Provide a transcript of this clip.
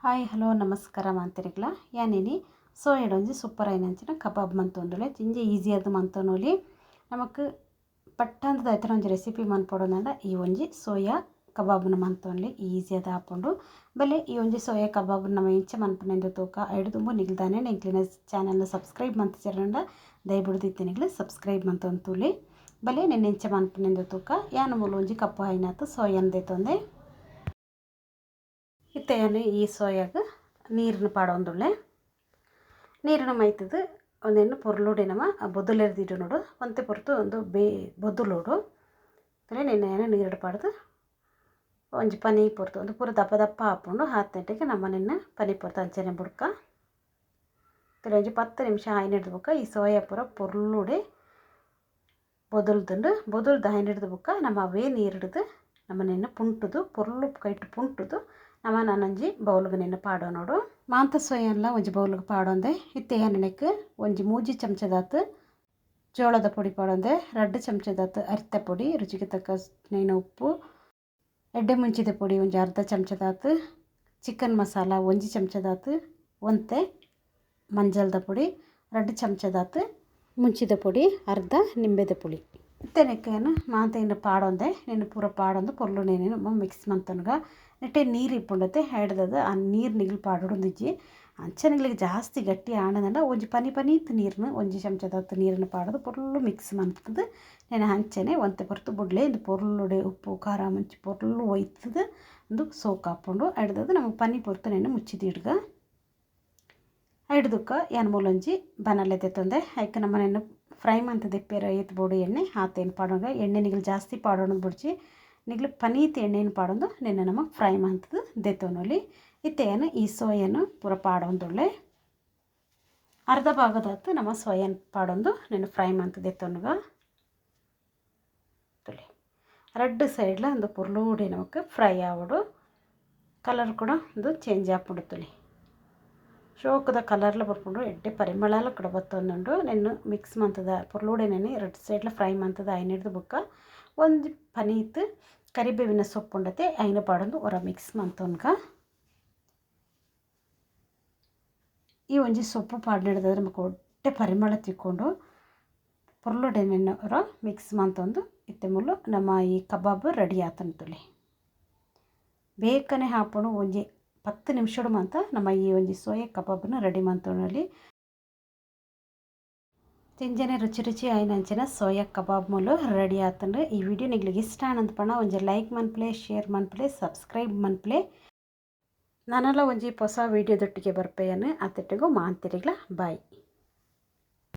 Hi hello ನಮಸ್ಕಾರ ಮಾಂತಿರಿಗ್ಲ ಯಾನೇನಿ ಸೋಯಡೊಂಜಿ super ಆಯಿನಂಚಿನ ಕಬಾಬ್ ಮಂತೊಂದುಲೆ ಜಿಂಜೆ ಈಸಿಯಾದ ಮಂತೊನೊಲಿ ನಮಕ್ ಪಟ್ಟಂತದ ಐತನ ಒಂಜಿ ರೆಸಿಪಿ ಮನ್ಪೊಡೊಂದಂಡ ಈ ಒಂಜಿ ಸೋಯಾ ಕಬಾಬ್ನ ಮಂತೊನ್ಲಿ ಈಸಿಯಾದ ಆಪುಂಡು ಬಲೆ ಈ ಒಂಜಿ ಸೋಯಾ ಕಬಾಬ್ ನಮ ಇಂಚ ಮನ್ಪುನೆಂದು ತೂಕ ಐಡು ದುಂಬು ನಿಗ್ಲ್ದಾನೆ ಎಂಕ್ಲೆನ ಚಾನಲ್ನ ಸಬ್ಸ್ಕ್ರೈಬ್ ಮಂತಿಜೆರ್ಂಡ ದಯಬುಡ್ದು ನಿಗ್ಲು ಸಬ್ಸ್ಕ್ರೈಬ್ ಮಂತೊಂತುಲೆ ಬಲೆ ನೆನ್ ಎಂಚ ಮನ್ಪುನೆಂದು ತೂಕ ಯಾನ್ ಮೂಲು ಒಂಜಿ ಕಪ್ಪು ಆಯಿನಾತ್ ಸೋಯಾನ್ ದೆತೊಂದೆ ಇತ್ತೆಯಾನು ಈ ಸೋಯಾಗ್ ನೀರನ್ನು ಪಾಡೊಂದುಲ್ಲೆ ನೀರನ್ನು ಮೈತದು ಒಂದೆನ್ನು ಪೊರ್ಲುಡೆ ನಮ ಬೊದುಲೆರ್ದಿಡು ನೋಡು ಒಂತೆ ಪೊರ್ತು ಒಂದು ಬೊದುಲೋಡು ನೆನ್ನೆ ನೀರು ಪಾಡ್ದು ಒಂಜಿ ಪನಿ ಪೊರ್ತು ಒಂದು ಪೂರ ದಪ್ಪ ದಪ್ಪ ಆಪುಂಡು ಆತ್ನೆಟ್ಟಿಗೆ ನಮ್ಮ ನಿನ್ನ ಪನಿ ಪೊರ್ತು ಅಂಚನೆ ಬುಡ್ಕ ಒಂಜಿ 10 ನಿಮಿಷ ಆಯ್ನಿಡ್ದು ಬೊಕ್ಕ ಈ ಸೋಯಾ ಪೂರ ಪೊರ್ಲುಡೆ ಬೊದುಲ್ದುಂಡು ಬೊದುಲ್ದು ಆಯ್ನಿಡ್ದು ಬೊಕ್ಕ ನಮ್ಮ ಅವೇ ನೀರಿಡ್ದು ನಮ್ಮ ನಿನ್ನ ಪುಂಟುದು ಪೊರ್ಲು ಕೈಟ್ ಪುಂಟುದು ನಮ್ಮ ನಾನೊಂಜಿ ಬೌಲ್ಗೆ ನಿನ್ನ ಪಾಡೋ ನೋಡು ಮಾಂತ ಸೋಯನ್ಲ ಒಂಜಿ ಬೌಲ್ಗೆ ಪಾಡೊಂದೆ ಇತ್ತೆ ನೆನಕ್ ಒಂಜಿ 3 ಚಮಚದಾತು ಜೋಳದ ಪೊಡಿ ಪಾಡೊಂದೆ 2 ಚಮಚದಾತು ಅರಿತ ಪೊಡಿ ರುಚಿಗೆ ತಕ್ಕ ನೇನು ಉಪ್ಪು ಎಡ್ಡೆ ಮುಂಚಿದ ಪೊಡಿ ಒಂಜಿ ಅರ್ಧ ಚಮಚದಾತು ಚಿಕನ್ ಮಸಾಲ 1 ಚಮಚದಾತು ಒಂತೆ ಮಂಜಲ್ದ ಪೊಡಿ 2 ಚಮಚದಾತು ಮುಂಚಿದ ಪೊಡಿ ಅರ್ಧ ನಿಂಬೆದ ಪುಳಿ ಇತ್ತೆನಕ್ಕೇನು ಮಾಂತ ಪಾಡೊಂದೆ ನೆನ್ನು ಪೂರ ಪಾಡೊಂದು ಪೊರ್ಲು ನೇನು ಮಿಕ್ಸ್ ಮಂತೊನ್ಗ ನೆಟ್ಟೆ ನೀರು ಇಪ್ಪುಂಡತೆ ಹೆಡ್ದದು ಆ ನೀರು ನಿಗ್ಲು ಪಾಡೊಂದಿಜ್ಜಿ ಅಂಚ ನಿಗ್ಲಿಗೆ ಜಾಸ್ತಿ ಗಟ್ಟಿ ಆಣದಂಡ ಒಂಜಿ ಪನಿ ಪನೀತ್ ನೀರನ್ನು ಒಂಜಿ ಚಮಚದತ್ತು ನೀರನ್ನು ಪಾಡೋದು ಪೊರ್ಲು ಮಿಕ್ಸ್ ಮಂತದ ನೆನೆ ಅಂಚನೆ ಒಂತೆ ಪೊರ್ತು ಬುಡ್ಲೆ ಇಂದು ಪೊರ್ಲುಡೆ ಉಪ್ಪು ಖಾರ ಮುಂಚಿ ಪೊರ್ಲು ಒಯ್ತದ ಒಂದು ಸೋಕ್ ಹಾಕೊಂಡು ಹಿಡ್ದದು ನಮಗೆ ಪನಿ ಪೊರ್ತು ನೆನೆ ಮುಚ್ಚಿದಿಡ್ಗ ಹಿಡ್ದಕ್ಕ ಯಾನ್ ಮೂಲೊಂಜಿ ಬನಲೆ ತೆತ್ತೊಂದೆ ಐಕ್ ನಮ್ಮ ನೆನ್ನು ಫ್ರೈ ಮಂತ ದೆಪ್ಪೇರ ಏತ್ ಬೋಡು ಎಣ್ಣೆ ಆತೇನು ಪಾಡೋಗ ಎಣ್ಣೆ ನಿಗ್ಲು ಜಾಸ್ತಿ ಪಾಡೋಣ ಬುಡ್ಚಿ ನಿಗ್ಲು ಪನೀತ್ ಎಣ್ಣೆನು ಪಾಡೊಂದು ನೆನ್ನೆ ನಮಗೆ ಫ್ರೈ ಮಂತದ ದೆತ್ತೊನೊಲಿ ಇತ್ತೇನು ಈ ಸೋಯನ್ನು ಪೂರ ಪಾಡೊಂದುಳ್ಳೆ ಅರ್ಧ ಭಾಗದಾತು ನಮ್ಮ ಸೋಯನ್ ಪಾಡೊಂದು ನೆನ್ನು ಫ್ರೈ ಮಂತ ದೆತ್ತೊನುಗ ತುಳಿ ರೆಡ್ ಸೈಡ್ಲ ಒಂದು ಪೊರ್ಲೂಡಿ ನಮಕ್ ಫ್ರೈ ಆವಡು ಕಲರ್ ಕೂಡ ಒಂದು ಚೇಂಜ್ ಆಪುಂಡು ತುಳಿ ಶೋಕದ ಕಲರ್ಲ ಬರ್ಪುಂಡು ಎಡ್ಡೆ ಪರಿಮಳಲ ಕೂಡ ಬತ್ತೊಂದುಂಡು ನೆನ್ನು ಮಿಕ್ಸ್ ಮಂತದ ಪೊರ್ಲೂಡೆ ನೆನೆ ರೆಡ್ ಸೈಡ್ಲ ಫ್ರೈ ಮಂತದ ಐನಿಡ್ದು ಬುಕ್ಕ ಒಂದು ಪನೀತ್ ಕರಿಬೇವಿನ ಸೊಪ್ಪುಂಡತೆ ಐನ ಪಾಡೊಂದು ಹೊರ ಮಿಕ್ಸ್ ಮಂತೊನ್ಗ ಈ ಒಂಜಿ ಸೊಪ್ಪು ಪಾಡಿಡ್ದಾದ್ರೆ ನಮಕ್ ಒಟ್ಟೆ ಪರಿಮಳ ತಿಕ್ಕೊಂಡು ಪೊರ್ಲುಡೆ ನೆನ್ನೆ ಹೊರ ಮಿಕ್ಸ್ ಮಂತೊಂದು ಇತ್ತೆ ಮುಲ್ಲು ನಮ್ಮ ಈ ಕಬಾಬ್ ರೆಡಿ ಆತಂತುಲಿ ಬೇಕನೆ ಹಾಪುಂಡು ಒಂಜಿ 10 ನಿಮಿಷಡು ಮಂತ ನಮ್ಮ ಈ ಒಂಜಿ ಸೋಯಾ ಕಬಾಬ್ನ ರೆಡಿ ಮಂತೊನಲ್ಲಿ ತಿಂಜನೆ ರುಚಿ ರುಚಿ ಆಯಿನಂಚಿನ ಸೋಯಾ ಕಬಾಬ್ ಮೂಲು ರೆಡಿ ಆತಂಡು. ಈ ವಿಡಿಯೋ ನಿಗ್ಲಿಗೆ ಇಷ್ಟ ಆನಂದ ಪಣ ಒಂಜಿ ಲೈಕ್ ಮನ್ಪ್ಲೆ ಶೇರ್ ಮನ್ಪ್ಲೆ ಸಬ್ಸ್ಕ್ರೈಬ್ ಮನ್ಪ್ಲೆ ನಾನೆಲ್ಲ ಒಂಜಿ ಹೊಸ ವಿಡಿಯೋದೊಟ್ಟಿಗೆ ಬರ್ಪೇಯನ್ನು ಅತ್ತಿಟ್ಟಿಗೂ ಮಾಂತಿರಿಗ್ಲ ಬಾಯ್.